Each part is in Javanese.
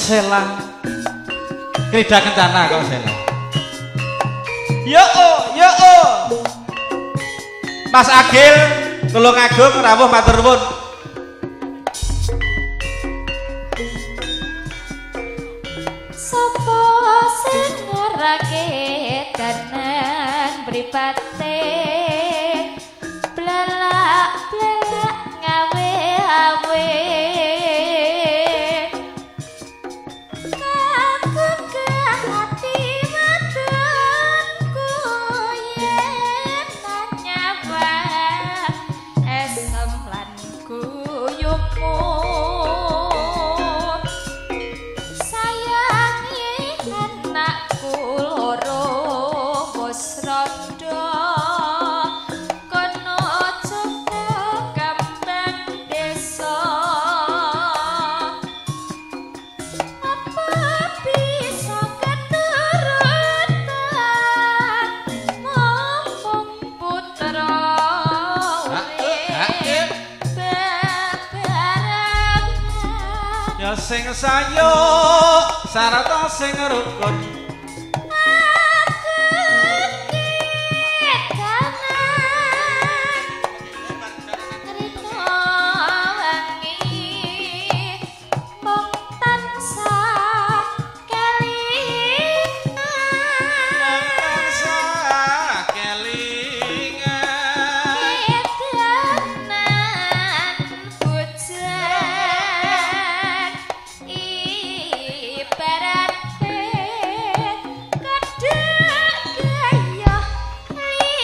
Sela. Krida Kencana kok Sela. Yo oh, yo oh. Mas Agil Tulungagung rawuh matur nuwun. Sapa sing ngorake danan mripate blelak-blelak ngawe-awe kagugah ati wadonku yen nyawang esem lan guyupmu sayangi anakku loro wis randha kono coba kambang desa apa bisa keturutan momong putra urip bebarengan. Ya sing sayuk sarta sing rukun. Tansah kelingan. Ibarate kedhek gayah lintang.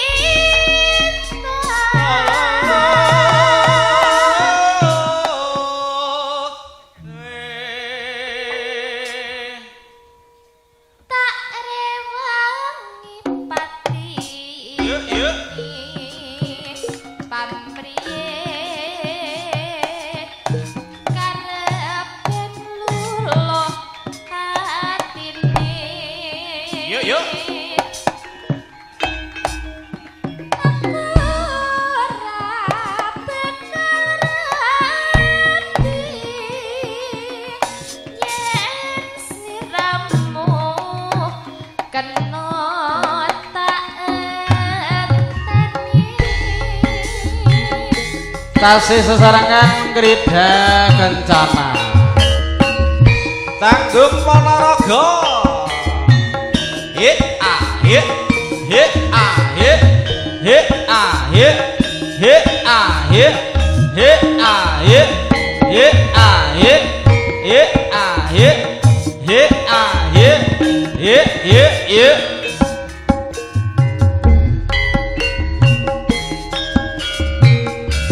Tak rewangi pati Yuk, yuk. Pamriye karepen luluh atine. Yuk, yuk. Aku ora bakal rati yen sliramu kena tak enteni. Tasih sesarengan Krida Kencana. Tanggung Ponorogo. He a he he a he he a he he a he he a he he a he he a he he a he he he he.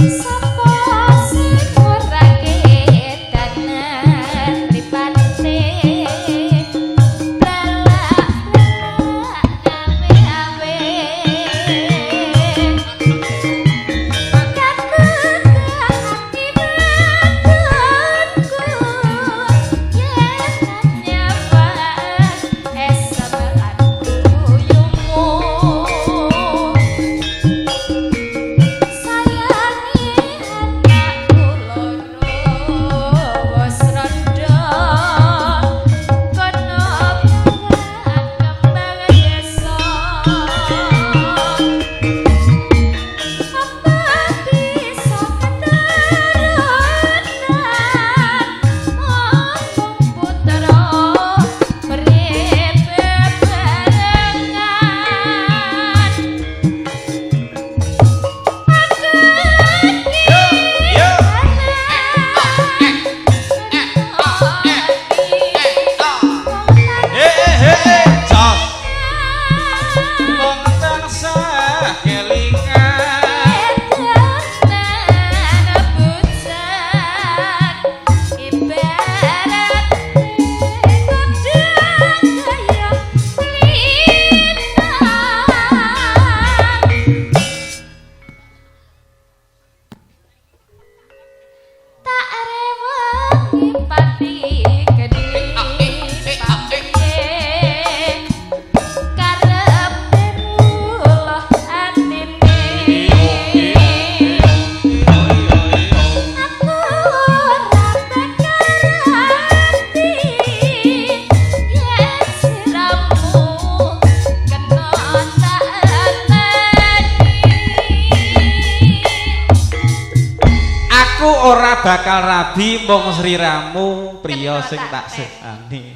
Sapa sing ngurake danan mripate blelak-blelak ngawe-awe kagugah ati wadonku yen nyawang esem lan bakal rabi mung sliramu priya Kena sing tak tak sesani.